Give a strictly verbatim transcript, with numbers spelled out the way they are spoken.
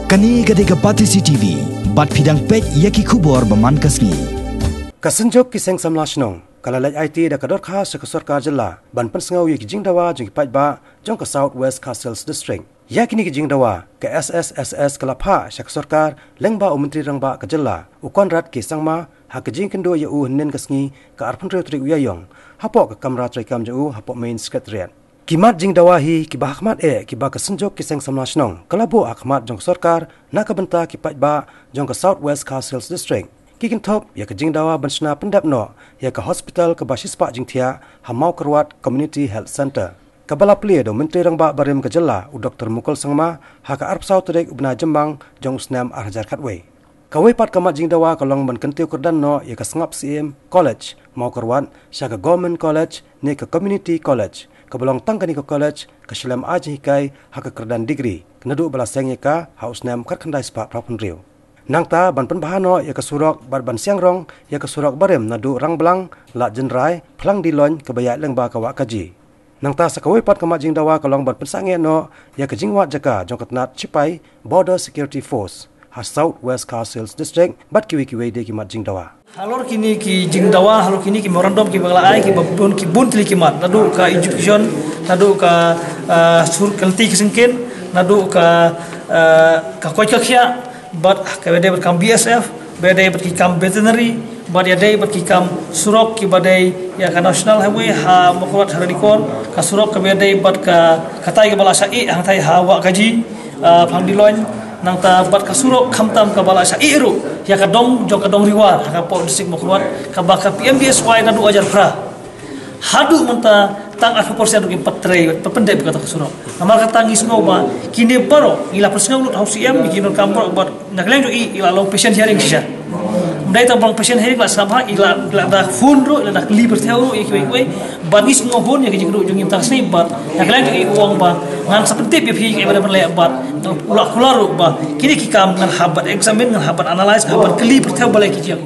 Kane ka dei ka Batesi T V, bad phi dang peit ïa ki khubor ba man ka sngi. Ka Synjuk ki Seng Samla Shnong ka la leit aiti da ka dorkhas sha ka sorkar jylla ban pynsngew ïa ki jingdawa jong ki paidbah jong ka South West Khasi Hills District. Ïa kine ki jingdawa ka S S S S ka la phah sha ka sorkar lyngba u Myntri Rangbah ka jylla u Conrad K Sangma, ha ka jingkynduh ïa u hynnin ka sngi ka arphew hynriew tarik u Ïaïong, hapoh ka kamra treikam jong u hapoh Main Secretariat. Ki mat jingdawa hi kiba hakhmat eh kiba ka Synjuk ki Seng Samla Shnong ka la buh hakhmat jong ka sorkar na ka bynta ki paidbah jong ka South West Khasi Hills District, ki kynthup ïa ka jingdawa ban shna pyndep noh ïa ka hospital kaba shispah jingthiah ha Mawkyrwat Community Health Centre, kaba la plie da u Myntri Rangbah barim ka jylla u Doktor Mukul Sangma ha ka arphew saw tarik u bnai Jymmang jong u snem ar hajar khatwei. Kawei pat ka mat jingdawa ka long ban kyntiew kyrdan noh ïa ka Sngap Syiem College Mawkyrwat sha ka Government College ne ka Community College, kaba long tang kane ka college ka shu lem ai jinghikai ha ka kyrdan degree naduh ba la seng ïa ka ha u snem khatkhyndai spah phra phew hynriew. Nangta ban pynbha noh ïa ka surok bad ban siang rong ïa ka surok barim naduh Rangblang, Lad Jynrai, Phlang Diloin kaba ïaid lyngba ka Wah Kaji. Nangta sa kawei pat ka mat jingdawa ka long ban pynsangeh noh ïa ka jingwad jaka jong ka tnat shipai Border Security Force ha South West Khasi Hills District bad kiwei kiwei de ki mat jingdawa. Halor kine ki jingdawa, halor kine ki memorandum kiba la ai, kiba bun, ki bun tylli ki mat, naduh ka education, naduh ka, ah, sur ka lynti ki syngkien, naduh ka, ah, ka koit ka khiah, bad kaba dei bad kam B S F, ba dei bad ki kam veterinary, bad ïa dei bad ki kam surok kiba dei ïa ka National Highway ha Mawkyrwat ha Ranikor, ka surok kaba dei bad ka, katai kaba la shah ih hangtai ha Wah Kaji, ah, Phlang Diloin, nangta bad ka surok khamtam kaba la shah ih ruh ïa ka dong jong ka Dong Riwar ha ka pdeng district Mawkyrwat, kaba ka P M D S Y naduh hajar phra haduh mynta tang arphew percent ruh kim pat trei, pat pyndep ïa kata ka surok. Namar kata ngi sngew ba kine baroh ngi la pynsngew lut ha u C M, ki nongkam baroh bad na ka liang jong i, i la long patient hearing shisha. Ym dei tang ba long patient hearing, la sngap ha, i la, i la da phone ruh, i la da kylli pyrthei ruh ïa kiwei kiwei. Bad ngi sngew hun ïa ka jingkyrduh jong ngi mynta ka sngi, bad na ka liang jong i u ong ba ngan sa pyntip ïa phi ïa kiba dei ban leh, bad u la kular ruh ba kine ki kam ngan hap ban examine, ngan hap ban analyse, ngan hap ban kylli pyrthei balei ki jia.